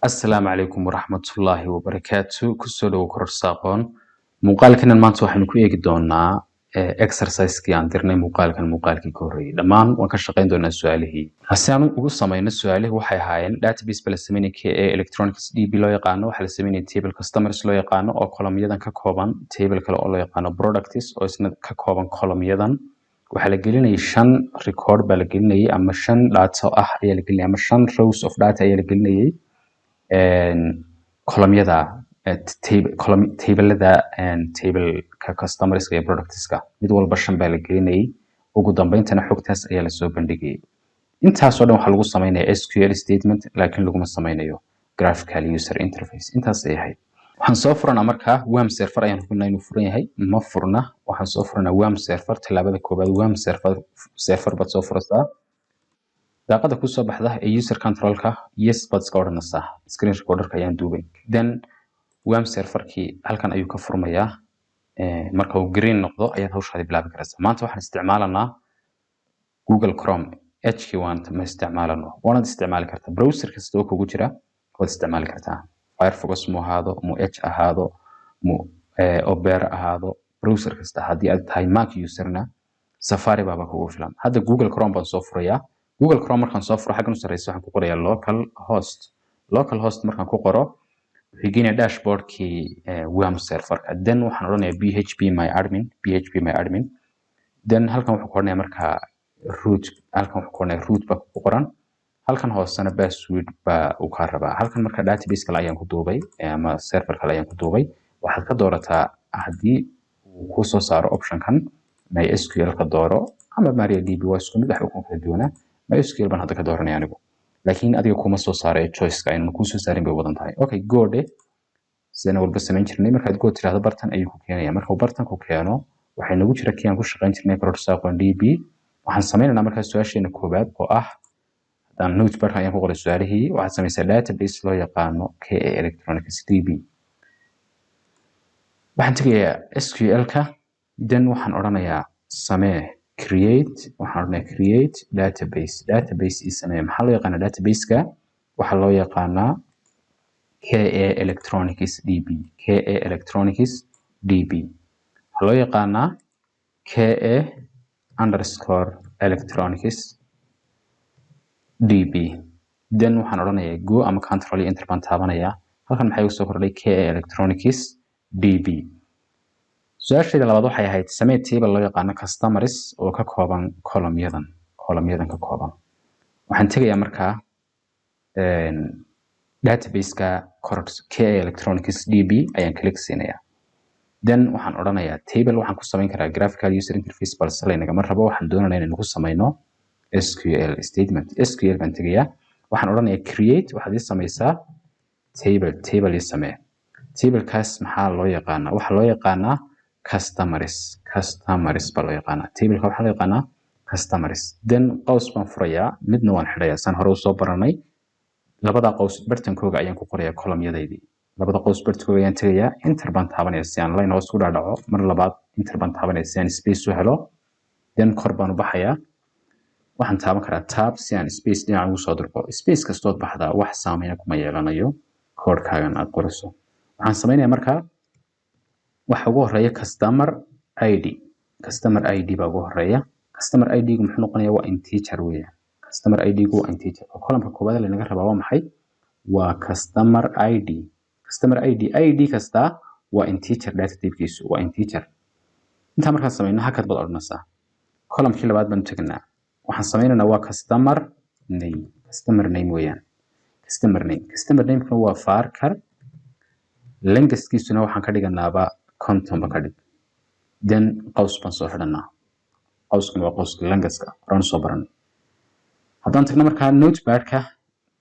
Asalaamu calaykum waraxmatullaahi wabarakaatu. Kusoo dhowo Kororso Aqoon. Muuqaalkanan maanta waxaynu ku eegi doonaa exercise-kii aan dirnay muuqaalkan, muuqaalkii ka horreeyay. Dhammaan waan ka shaqayn doonaa su-aalihii hase aan ugu samayno. Su-aalihii waxay ahaayeen database ba la sameynaya, KA Electronics DB loo yaqaano. Waxaa la sameynaya table customers loo yaqaano oo column-yadan ka kooban, table kale oo loo yaqaano products oo isna ka kooban column-yadan. Waxaa la gelinayay shan record baa la gelinayay, ama shan data ah ayaa la gelinayay, ama shan rows of data ayaa la gelinayay column-yada table-ada, table-ka customers-ka iyo products-ka. Mid walba shan baa la gelinayay. Ugu dambeyntana xogtaas ayaa lasoo bandhigayay. Intaasoo dhan waxaa lagu sameynaya SQL statement, laakiin laguma sameynayo graphical user interface. Intaas ay ahayd. Waxaan soo furanaa markaa WAMP server. Ayaan hubinaa inuu furan yahay. Ma furna. Waxaan soo furanaa WAMP server. Tallaabada koowaad, WAMP server baad soo furaysaa. Daaqada kusoo baxda ee user control-ka yes baad iska odhanaysaa. Screen recorder-ka ayaan duubay. Then WAMP server-kii halkan ayuu ka furmayaa. Marka uu green noqdo ayaad hawshaadi bilaabi karaysaa. Maanta waxaan isticmaalanaa Google Chrome. Edge-kii waan ma isticmaalano. Waanaad isticmaali kartaa browser kasta oo kugu jira, waad isticmaali kartaa. Firefox mu ahaado, mu Edge ahaado, mu Opera ahaado, browser kasta. Haddii aad tahay Mac user-na, Safari baaba kugu filan. Hadda Google Chrome baan soo furayaa. Google Chrome markaan soo furo, xaggan u sarreysa waxaan ku qorayaa local host. Local host markaan ku qoro, wuxuu geenayaa dashboard-kii WAMP server-ka. Then waxaan odhanayaa php my admin, php my admin. Then halkan wuxuu ku odhanayaa markaa root. Halkan wuxuu ku odhanayaa root baa ku qoran. Halkan hoosena password baa uu kaa rabaa. Halkan marka database kale ayaan ku duubay ama server kale ayaan ku duubay. Waxaad ka doorataa, haddii uu kuu soo saaro option-kan, MySQL ka dooro ama MariaDB, waa isku mid, waxba kuma kala duwanaa. MySQL baan hadda ka dooranaya anigu, laakiin adiga kuma soo saaray choice-ka. Aynan kuu soo saarin bay badan tahay. Okay, go dhe, sidana walba samayn jirnay. Markaad go tiraahdo, bartan ayuu ku keenaya. Marka uu bartan ku keeno, waxay nagu jira kii aan ku shaqayn jirnay, Kororso Aqoon DB. Waxaan sameynaynaa markaa su-aasheena koowaad oo ah, haddaan notepad ayaan ku qoray su-aalihii, waxaad samaysaa database loo yaqaano KA Electronics DB. Waxaan tegayaa SQL-ka. Then waxaan odhanayaa samee create. Waxaan odhanayaa create database. Database ii samee. Maxaa loo yaqaanaa database-ka? Waxaa loo yaqaanaa KA Electronics DB. KA Electronics DB waxaa loo yaqaanaa KA_electronics DB. Then waxaan odhanayaa go ama control iyo enter baan taabanayaa. Halkan maxay igu soo kordhay? KA Electronics DB. Su-aasheeda labaad waxay ahayd samee table loo yaqaano customers oo ka kooban column-yadan, column-yadan ka kooban. Waxaan tegayaa markaa database-ka KA Electronics DB ayaan click siinayaa. Then waxaan odhanayaa table waxaan ku samayn karaa graphical user interface, balse laynagama rabo. Waxaan doonaynaa inaynu ku samayno SQL statement. SQL baan tegayaa. Waxaan odhanayaa create. Waxaad ii samaysaa table. Table ii samee. Table-kaas maxaa loo yaqaanaa? Waxaa loo yaqaanaa customers. Customers baa loo yaqaanaa. Table-ka waxaa loo yaqaanaa customers. Then qaws baan furayaa, midna waan xidhayaa, saan hore usoo baranay. Labada qaws bartankooga ayaan ku qorayaa column-yadaydii. Labada qaws bartankooga ayaan tegayaa. Enter baan taabanaya si aan line hoos u dhaadhaco. Mar labaad enter baan taabanaya si aan space u helo. Then kor baan u baxayaa. Waxaan taaban karaa tab si aan space dhinaca ugu soo durko. Space kastood baxdaa wax saameyna kuma yeelanayo code-kaagan aad qorayso. Waxaan sameynayaa markaa, waxa ugu horeeya customer ID. Customer ID baa ugu horeeya. Customer ID-gu muxuu noqonayaa? Waa integer weeyaan. Customer ID-gu waa integer. Oo column-ka koowaad lanaga rabaa waa maxay? Waa customer ID. Customer ID, ID kasta waa integer, data type-kiisu waa integer. Intaa markaan samayno, hakad baad odhanaysaa. Column-kii labaad baan tegnaa. Waxaan sameynaynaa waa customer name. Customer name weeyaan. Customer name, customer name-kuna waa varchar. Length-kiisuna waxaan ka dhiganaaba 50 ba ka dhig. Then qaws baan soo xidhanaa. Qawskuna waa qawska length-ka horaan soo baranay. Haddaan tagno markaa notepad-ka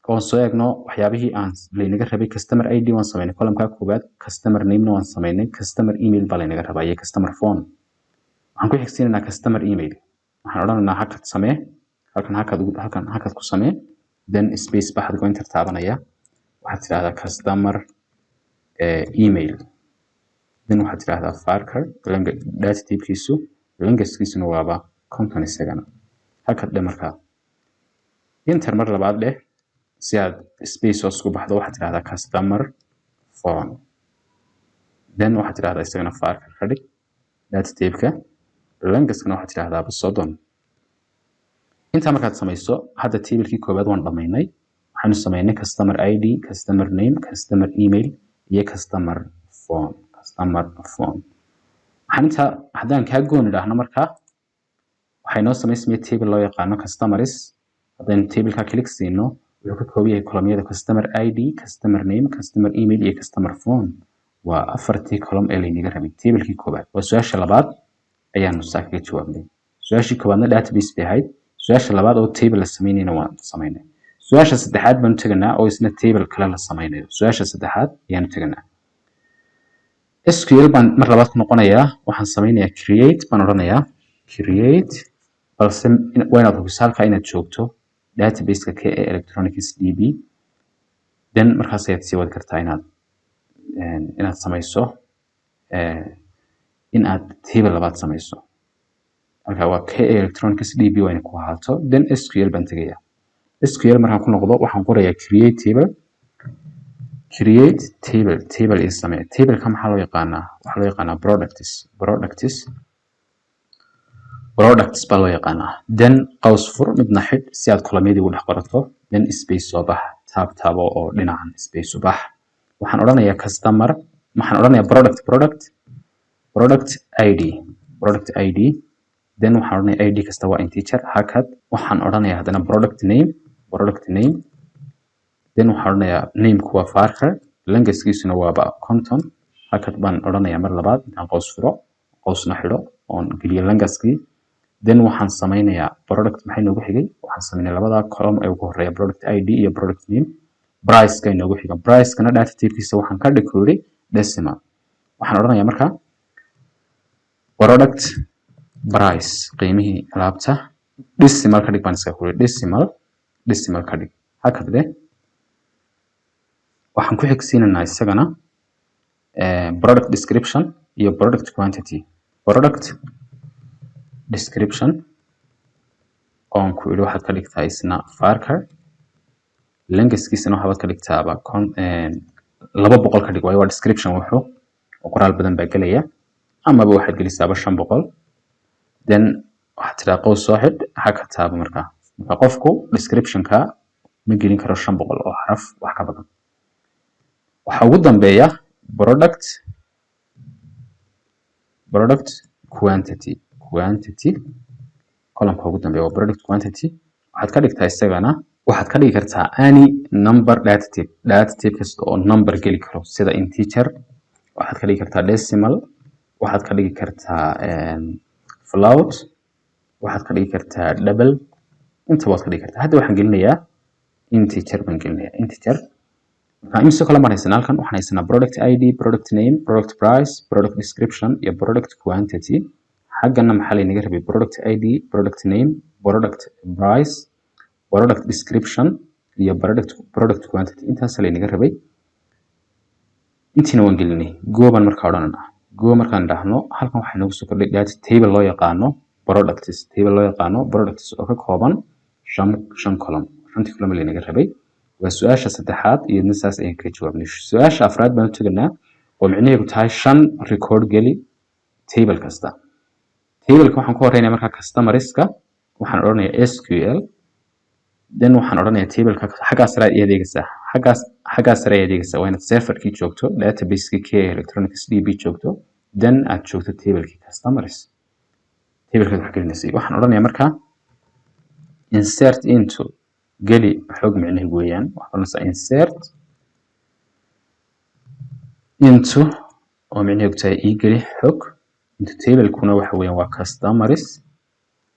oon soo eegno waxyaabihii aan laynaga rabay, customer ID waan sameynay, column-ka koowaad. Customer name-na waan sameynay. Customer email baa laynaga rabaa iyo customer phone. Waxaan ku xigsiinaynaa customer email. Waxaan odhanaynaa hakad samee halkan, hakad, halkan hakad ku samee. Then space baa xadgo, enter taabanaya. Waxaad tidhahdaa customer email. Then waxaad tidhahdaa varchar, data type-kiisu, length-kiisuna waaba 50 isagana. Hakad dhe markaa, enter mar labaad dheh. Si aad space hoos ugu baxdo, waxaad tidhahdaa customer phone. Then waxaad tidhahdaa isagana varchar ka dhig data type-ka, length-kana waxaad tidhahdaaba 30. Intaa markaad samayso, hadda tablekii koowaad waan dhamaynay. Waxaanu samaynay customer ID, customer name, customer email iyo customer phone. Customer phone waxaan intaa haddaan kaa goon idhaahno, markaa waxay noo samaysmaya table loo yaqaano customers. Haddaynu tableka click siino, wuxuu ka kooban yahay columnyada customer ID, customer name, customer email iyo customer phone. Waa afartii column ee laynaga rabay tablekii koowaad. Waa su-aasha labaad ayaanu saa kaga jawaabnay. Su-aashii koowaadna database bay ahayd, su-aasha labaad oo table la samaynayna waan samaynay. Su-aasha saddexaad baanu teganaa oo isna table kale la samaynayo. Su-aasha saddexaad ayaanu teganaa. SQL baan mar labaad ku noqonayaa. Waxaan samaynayaa create baan odhanayaa, create. Balse waa inaad hubiso halkaa inaad joogto database-ka KA Electronics DB. Then markaas ayaad sii wadi kartaa inaad samayso, in aad table labaad samayso. Marka waa KA Electronics DB waa inay ku ahaato. Then SQL baan tegayaa. SQL markaan ku noqdo, waxaan qorayaa create table. Create table, table ii samee. Tableka maxaa loo yaqaanaa? Waxaa loo yaqaanaa products. Products, products baa loo yaqaanaa. Then qaws fur, midna xidh, si aad columnyadii ugu dhex qorato. Then space soo bax, tab taabo oo dhinacan space u bax. Waxaan odhanayaa customer, waxaan odhanayaa product, product id, product id. Then waxaan odhanayaa id kasta waa integer, hakad. Waxaan odhanayaa haddana product name, product name. Then waxaan odhanayaa nameku waa varchar, lengthkiisuna waaba 50. Hakad baan odhanayaa mar labaad intaan qaws furo, qawsna xidho, oon geliyo lengthkii. Then waxaan sameynayaa product, maxay noogu xigay? Waxaan sameynaya labada column ee ugu horeeya, product id iyo product name. Price-ka inoogu xiga. Price-kana data type-kiisa waxaan ka dhigooday decimal. Waxaan odhanayaa marka product price, qiimihii alaabta decimal ka dhig baan iska kuri, decimal, decimal ka dhig, hakad leh. Waxaan ku xigsiinaynaa isagana product description iyo product quantity. Product description oon ku idhi waxaad ka dhigtaa isna varchar, lengthkiisana waxaad ka dhigtaaba 200 ka dhig, waayo waa description wuxuu oo qoraal badan baa gelaya, amaba waxaad gelisaaba 500. Then waxaad tiraa qows soo xidh, ha ka taaba. Markaa marka qofku descriptionka ma gelin karo 500 oo xaraf wax ka badan. Waxaa ugu dambeeya product quantity. Quantity, columnka ugu dambeeya waa product quantity. Waxaad ka dhigtaa isagana, waxaad ka dhigi kartaa any number data type, data type kasta oo number geli karo, sida integer, waxaad ka dhigi kartaa decimal, waxaad ka dhigi kartaa float, waxaad ka dhigi kartaa double, inta waad ka dhigi kartaa. Hadda waxaan gelinayaa integer baan gelinayaa, integer. Marka imise kale baan haysanaa halkan? Waxaan haysanaa product id, product name, product price, product description iyo product quantity. Xaggana maxaa laynaga rabay? Product id, product name, product price, product description iyo product quantity. Intaas laynaga rabay, intiina waan gelinay. Go baan markaa odhananaa. Go markaan idhaahno, halkan waxaa inoogu soo kordhay data table loo yaqaano products, table loo yaqaano products oo ka kooban shan column, shantii column laynaga rabay. Waa su-aasha saddexaad, iyadna saas ayaan kaga jawaabnay. Su-aasha afraad baan u teganaa oo micnaheedu tahay shan record geli table kasta. Tableka waxaan ku horeynaya markaa customerska. Waxaan odhanayaa SQL. Then waxaan odhanayaa tableka xaggaa sare ayaad eegaysaa, xaggaa sare ayaad eegaysaa. Waa inaad serverkii joogto, database-kii KA Electronics DB joogto, then aad joogto tablekii customers, tablekaad wax gelinaysay. Waxaan odhanayaa markaa insert into, geli xog micnaheedu weeyaan. Waxaad odhanaysaa insert into oo micnaheedu tahay ii geli xog, into tablekuna waxa weeyaan waa customers,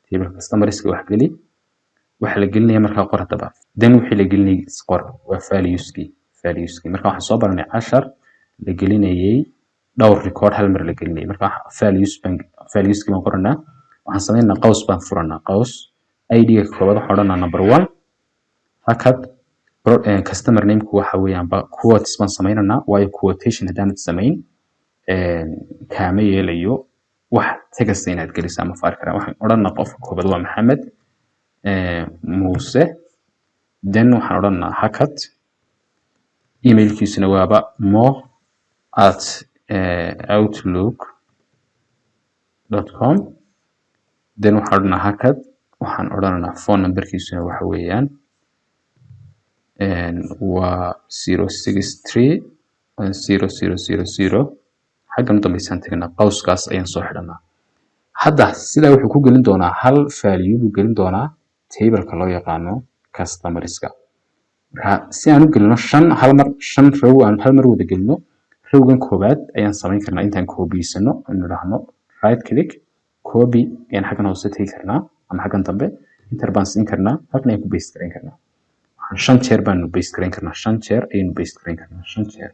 table customerska wax geli. Waxa la gelinaya markaa qor haddaba. Then wixii la gelinayay isqor, waa valueskii, valueskii. Marka waxaan soo baranay cashar la gelinayay dhowr record hal mar la gelinayay. Marka values baan, valueskii baan qoranaa. Waxaan sameynaa qaws baan furanaa, qaws. ID-ga koowaad waxaan odhanaa number one, hakad. Customer nameku waxa weeyaan ba quotes baan sameynaynaa, waayo quotation haddaanad samayn kaama yeelayo wax tegasta inaad geliso ama varchar. Waxaan odhanaa qofka koobaad waa Maxamed Muuse. Then waxaan odhanaa hakad. Emailkiisuna waaba mo@outlook.com. Then waxaan odhanaa hakad. Waxaan odhanaynaa phone numberkiisuna waxa weeyaan waa 0630000. Xaggan u dambeysaan tagnaa, qawskaas ayaan soo xidhanaa. Hadda sidaa wuxuu ku gelin doonaa, hal value buu gelin doonaa tableka loo yaqaano customerska. Marka si aan u gelino shan hal mar, shan row aan hal mar wada gelino, rowgan koowaad ayaan samayn karnaa intaan copyisano, inu idhaahno right click, copy ayaan xaggan hoose tegi karnaa ama xaggan dambe, enter baan siin karnaa, halkan ayaan ku paste garayn karnaa. Waxaan shan jeer baanu paste garayn karnaa, shan jeer ayaynu paste garayn karnaa, shan jeer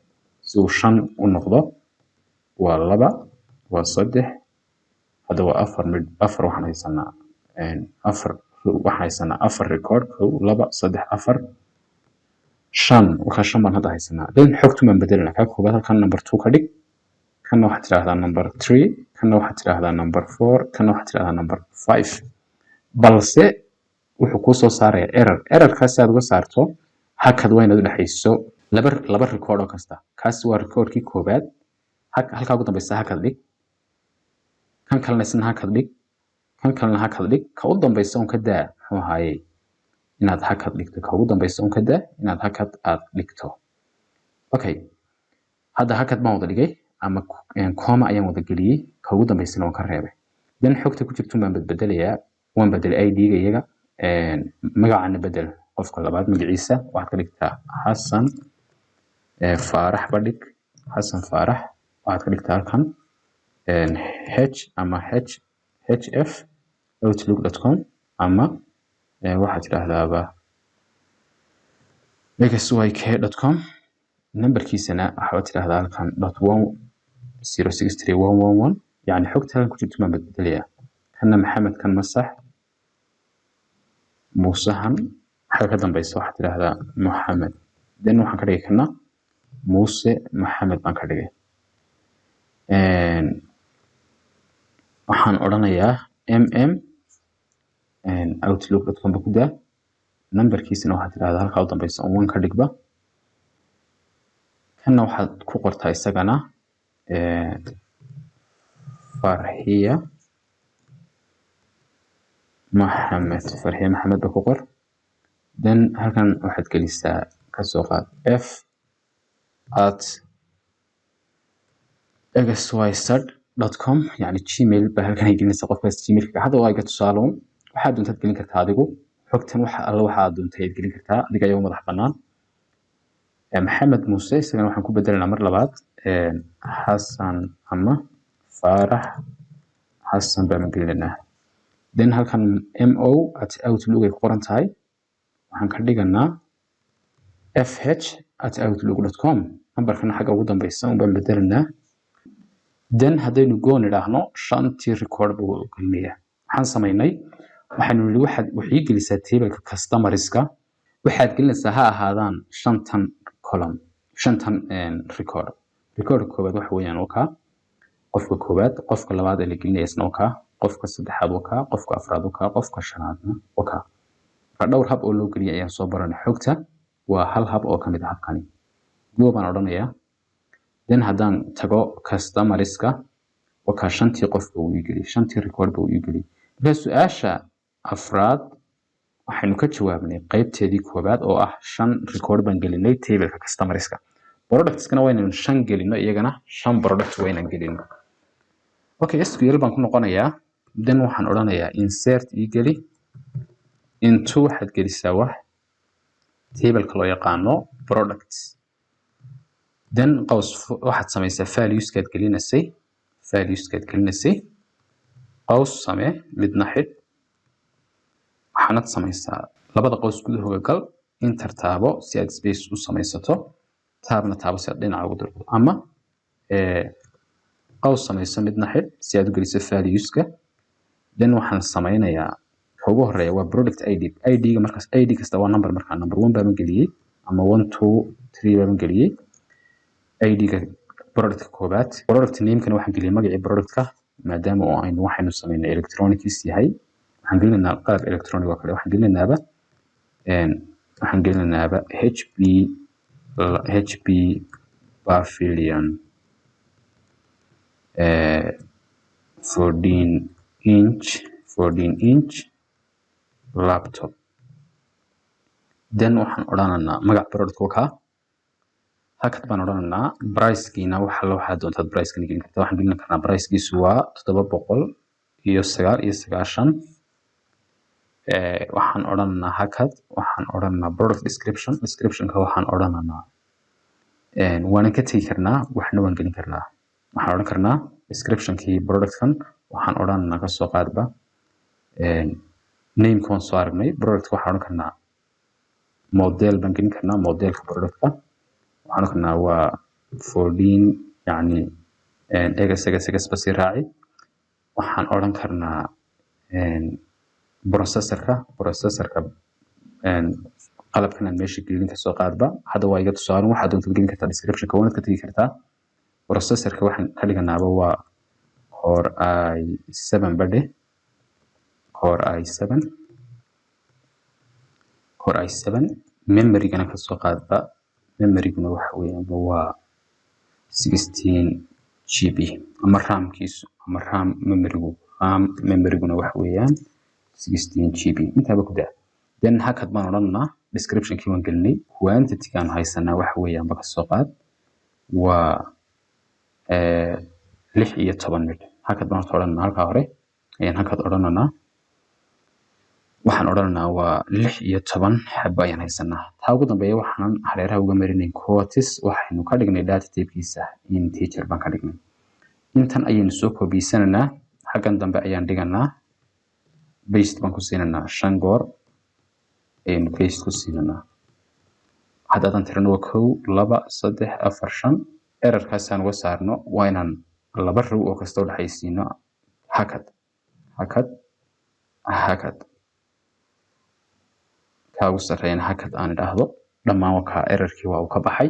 si uu shan u noqdo. Waa laba, waa saddex, hadda waa afar mid, afar waxaan haysanaa, afar waxaan haysanaa, afar record: kow, laba, saddex, afar, shan. Markaa shan baan hadda haysanaa. Then xogtun baan bedelanaa. Kaa koobaad halkan number two ka dhig, kanna waxaad tidhaahdaa number three, kanna waxaad tidhaahdaa number four, kanna waxaad tidhahdaa number five. Balse wuxuu kuu soo saaraya error. Errorkaas si aad uga saarto, hakad waa inaad u dhexayso laba record oo kasta. Kaasi waa recordkii koobaad. Halkaa ugu dambeysa hakad dhig, kan kalena isna hakad dhig, kan kalena hakad dhig. Ka u dambeysa un ka daa, muxuu ahaayey, inaad hakad dhigto. Ka ugu dambeysa un ka daa inaad hakad aad dhigto. Okay, hadda hakad baan wada dhigay ama comma ayaan wada geliyey, ka ugu dambeysana waan ka reebay. Then xogta ku jirtun baan bedbedelayaa. Waan bedelay ID-ga iyaga. Magacana bedel. Qofka labaad magaciisa waxaad ka dhigtaa Xasan Faarax ba dhig. Xasan Faarax waxaad ka dhigtaa halkan H ama H HF outlook.com ama waxaad tidhaahdaaba xyk.com. Numberkiisana waxaad tidhaahdaa halkan .1063111. Yani xogta halkan ku jirto baan bedbedelayaa. Kanna Maxamed, kan masax, Muusahan xagga ka dambeysa waxaad tidhaahdaa Moxamed. Then waxaan ka dhigay kana Muuse Maxamed baan ka dhigay. Waxaan odhanayaa mm outlook.com ba ku daa. Numberkiisana waxaad tidhahdaa halkaa u dambeysa one ka dhigba. Kanna waxaad ku qortaa isagana Farxiya Maxamed, Farxiya Maxamed ba ku qor. Then halkan waxaad gelisaa, kasoo qaad, f@xyz.com, yani Gmail baa halkan ay gelinaysaa qofkaas Gmailka. Hadda waa iga tusaaloon, waxaad doontaad gelin kartaa adigu xogtan. Waxa alla waxaad doontay ayaad gelin kartaa, adiga ayaa u madax bannaan. Maxamed Muuse isagana waxaan ku bedelanaa mar labaad Xasan ama Faarax Xasan baan gelinaynaa. Then halkan mo@outlook ay ku qoran tahay waxaan ka dhiganaa fh@outlook.com. Numberkana xagga ugu dambeysa un baan bedelanaa. Then haddaynu go nidhaahno, shantii record buu gelinayaa. Waxaan samaynay, waxaanu nidhi waxaad waxay gelisaa tableka customerska. Waxaad gelinaysaa ha ahaadaan shantan column, shantan record. Record koowaad waxa weeyaan waa kaa qofka koowaad, qofka labaad ee la gelinaya isna waa kaa, qofka saddexaad waa kaa, qofka afraad waa kaa, qofka shanaadna waa kaa. Marka dhowr hab oo loo geliyay ayaan soo baranay xogta. Waa hal hab oo kamid ah habkani. Go baan odhanayaa. Then haddaan tago customerska, waa kaa, shantii qofba uu ii geliyay, shantii record ba uu ii geliyay. Marka su-aasha afraad waxaynu ka jawaabnay qaybteedii koowaad oo ah shan record baan gelinay tableka customerska. Productskana waa inaynu shan gelino, iyagana shan product waa inaan gelino. Okay, SQL baan ku noqonayaa. Then waxaan odhanayaa insert ii geli, into waxaad gelisaa wax tableka loo yaqaano products. Then qaws, waxaad samaysaa valueskaad gelinaysay, valueskaad gelinaysay, qaws samee, midna xidh. Waxaanad samaysaa labada qaws gudahooga gal, enter taabo si aad space u samaysato, tabna taabo si aad dhinaca ugu dirto, ama qaws samayso, midna xidh si aad u geliso valueska. Then waxaan samaynayaa ka ugu horeeya waa product ID. ID-ga markaas ID kasta waa number. Markaa number one baan geliyey ama one, two, three baan geliyey ID-ga productka koobaad. Product name-kana waxaan geliyey magacii productka, maadaama oo aynu waxaynu samaynay electronics yahay. Waxaan gelinaynaa qalab electronic oo kale, waxaan gelinaynaba Waxaan gelinaaba HP Pavilion 14 inch, 14 inch laptop. Then waxaan odhanaynaa magac product kaa, hakad baan odhanaynaa. Pricekiina waxa la waxaa doontaad pricekan gelin kartaa. Waxaan gelin karnaa pricekiisu waa 799. Waxaan odhanaynaa hakad. Waxaan odhanaynaa product description. Descriptionka waxaan odhanaynaa, waanan ka tegi karnaa, waxna waan gelin karnaa. Waxaan odhan karnaa descriptionkii productkan waxaan odhanaynaa, kasoo qaadba, nameka waan soo aragnay. Productka waxaan odhan karnaa model baan gelin karnaa. Modelka productka waxaan odhan karnaa waa 14, yacni egas egas egas ba sii raaci. Waxaan odhan karnaa processorka qalabkan aan meesha gelin, kasoo qaadba. Hadda waa iga tusaale, waxaad doontaad gelin kartaa descriptionka, waanaad ka tegi kartaa. Processorka waxaan ka dhiganaaba waa Core i7 badhe, Core i7, Core i7. Memorygana kasoo qaadba, memoryguna waxa weeyaan waa 16 GB, ama ramkiisu ama ram memorygu, ram memoryguna waxa weeyaan 16 GB. Intaaba ku daa. Then hakad baan odhanaa. Descriptionkii waan gelinay. Quantity-gaan haysanaa waxa weeyaan ba kasoo qaad waa 16 midh. Hakad baan horta odhanaa, halkaa hore ayaan hakad odhananaa. Waxaan odhananaa waa 16 xabo ayaan haysanaa. Taa ugu dambeeya waxaan hareeraha uga marinay quotes. Waxaynu ka dhignay data type-kiisa integer baan ka dhignay. Intan ayaynu soo koobiyeysananaa, xaggan dambe ayaan dhiganaa, paste baan ku siinanaa. Shan goor ayaynu paste ku siinanaa. Hadda haddaan tirino waa kow, laba, saddex, afar, shan. Errorkaasaan uga saarno waa inaan laba row oo kasta u dhexaysiino hakad, hakad, hakad. Kaa ugu sarreeyana hakad aan idhaahdo. Dhammaan waa kaa, errorkii waa uu ka baxay.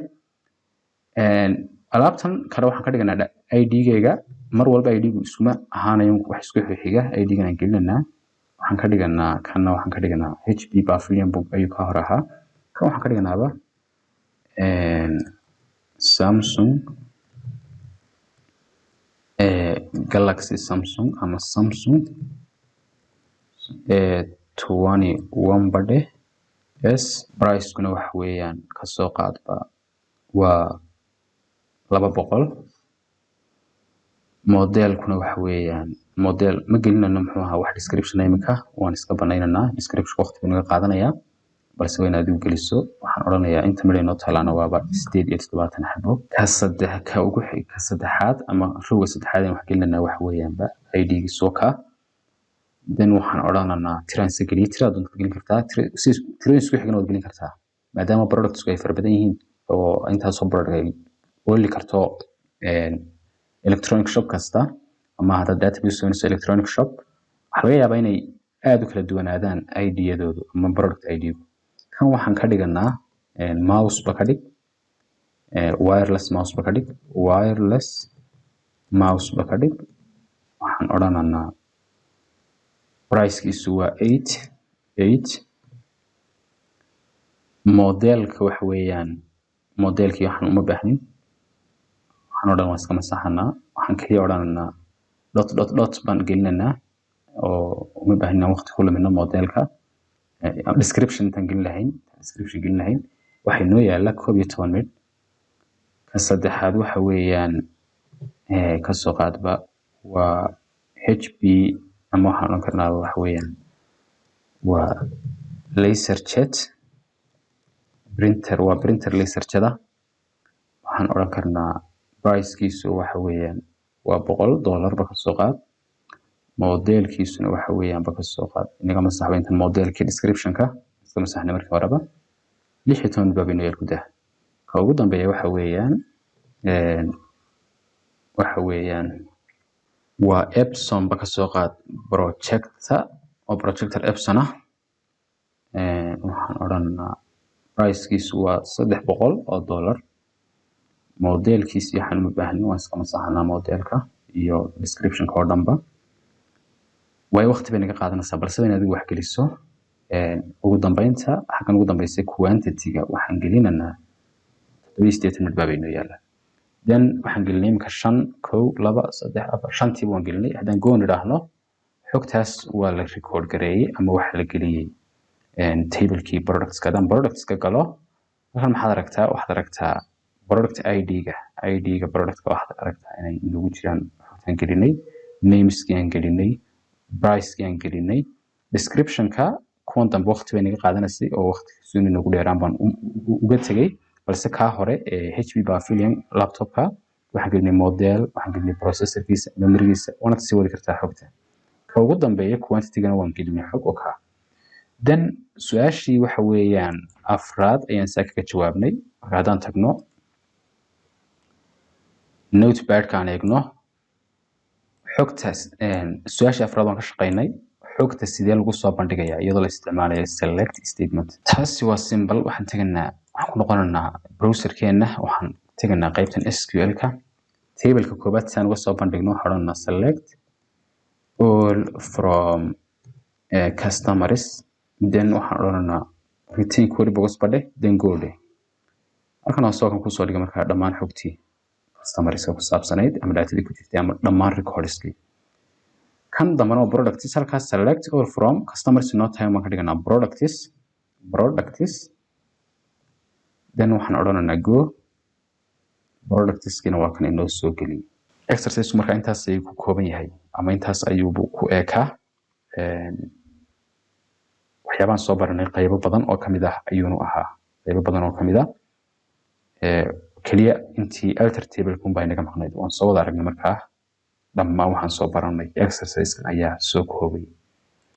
Alaabtan kale waxaan ka dhiganaa ID-gayga. Mar walba ID-gu iskuma ahaanayo wax isku xiga. ID-gan aan gelinanaa waxaan ka dhiganaa, kanna waxaan ka dhiganaa HP Pavilion book ayuu ka hor ahaa. Kan waxaan ka dhiganaaba Samsung Galaxy, Samsung ama Samsung 21 badhe S. Price-kuna waxa weeyaan, kasoo qaadba, waa 200. Modelkuna waxa weeyaan, model ma gelinano, muxuu ahaa, wax description imika waan iska banaynanaa. Description waqti buu naga qaadanayaa, balse waa inaad adigu geliso. Waxaan odhanayaa inta midhay noo taalaana waaba 78 xabo. Ka saddex, ka ugu ka saddexaad ama rowga saddexaad aan wax gelinanaa waxa weeyaanba ID-giisu waa kaa. Then waxaan odhananaa tiraan se geliye. Tiraad doontaad gelin kartaa, tirooyin isku xigana waad gelin kartaa, maadaama productsku ay fara badan yihiin oo intaasoo product ay ooli karto electronic shop kasta. Ama haddaad database sameynayso electronic shop, waxaa laga yaabaa inay aad u kala duwanaadaan ID-yadoodu ama product ID-gu. Kan waxaan ka dhiganaa mouse ba ka dhig, wireless mouse ba ka dhig, wireless mouse ba ka dhig. Waxaan odhananaa pricekiisu waa eight eight. Modelka waxa weeyaan, modelkii waxaan uma baahnin, waxaan odhan waan iska masaxanaa. Waxaan kaliya odhananaa dot dot dot baan gelinanaa oo uma baahnin waqti ku lumino modelka. Description intaan gelin lahayn, description gelin lahayn, waxay noo yaala 11 midh. Ka saddexaad waxa weeyaan, kasoo qaadba, waa HP ama waxaan odhan karnaa waxa weeyaan waa laser jet printer, waa printer laser jet ah. Waxaan odhan karnaa pricekiisu waxa weeyaan waa $100 ba kasoo qaad. Modelkiisuna waxa weeyaan ba kasoo qaad, inaga masaxba intan modelkii descriptionka iska masaxnay markii horeba. 16 baa inoo yaal gudaha. Ka ugu dambeeya waxa weeyaan waa Epson ba kasoo qaad, projector oo projector Epson ah. Waxaan odhanaa pricekiisu waa $300. Modelkiisi waxaan uma baahnin, waan iska masaxanaa modelka iyo descriptionka oo dhanba, waayo waqti bay naga qaadanaysaa, balse waa in adigu wax geliso. Ugu dambeynta, xaggan ugu dambeysay, quantity-ga waxaan gelinaynaa 87 mid baa inoo yaala. Then waxaan gelinay imika shan, kow, laba, saddex, afar, shantiiba waan gelinay. Haddaan go nidhaahno, xogtaas waa la record gareeyey ama waxaa la geliyey tablekii productska. Haddaan productska galo halkan, maxaad aragtaa? Waxaad aragtaa product id-ga, id-ga productka. Waxaad aragtaa inay nagu jiraan xogtaan gelinay, nameskii aan gelinay, pricekii aan gelinay, descriptionka. Kuwan dambe waqti bay naga qaadanaysay oo waqti suuni nagu dheeraan baan uga tegey, balse kaa hore ee HP Pavilion laptopka waxaan gelinay model, waxaan gelinay processorkiisa, memorygiisa. Waanaad sii wadi kartaa xogta. Ka ugu dambeeya quantity-gana waan gelinay xog oo kaa. Then su-aashii waxa weeyaan afraad ayaan saa kaga jawaabnay. Marka haddaan tagno notepadka, aan eegno xogtaas, su-aashii afraad waan ka shaqaynay. Xogta sidee lagu soo bandhigayaa iyadoo la isticmaalayo select statement? Taasi waa simple. Waxaan teganaa, waxaan ku noqonaynaa browserkeena, waxaan teganaa qaybtan SQL-ka. Tableka koobaad si aan uga soo bandhigno, waxaan odhanaynaa select all from customers. Then waxaan odhanaynaa retain query box badhe, then go dhe. Halkan hoose waa kan kusoo dhigay markaa dhammaan xogtii customerska ku saabsanayd ama datadii ku jirtay ama dhammaan recordskii. Kan dambana waa products. Halkaas select all from customers no time baan ka dhiganaa products, products. Then waxaan odhanaynaa go. Productskiina waa kan inoo soo geliyay. Exercise marka intaas ayuu ku kooban yahay ama intaas ayuu ku eekaa. Waxyaabaan soo baranay qaybo badan oo kamid ah ayuunu ahaa, qaybo badan oo kamid ah. Keliya intii alter table kun baa inaga maqnayd. Waan soo wada aragnay markaa dhammaan waxaan soo baranay, exercisekan ayaa soo koobay.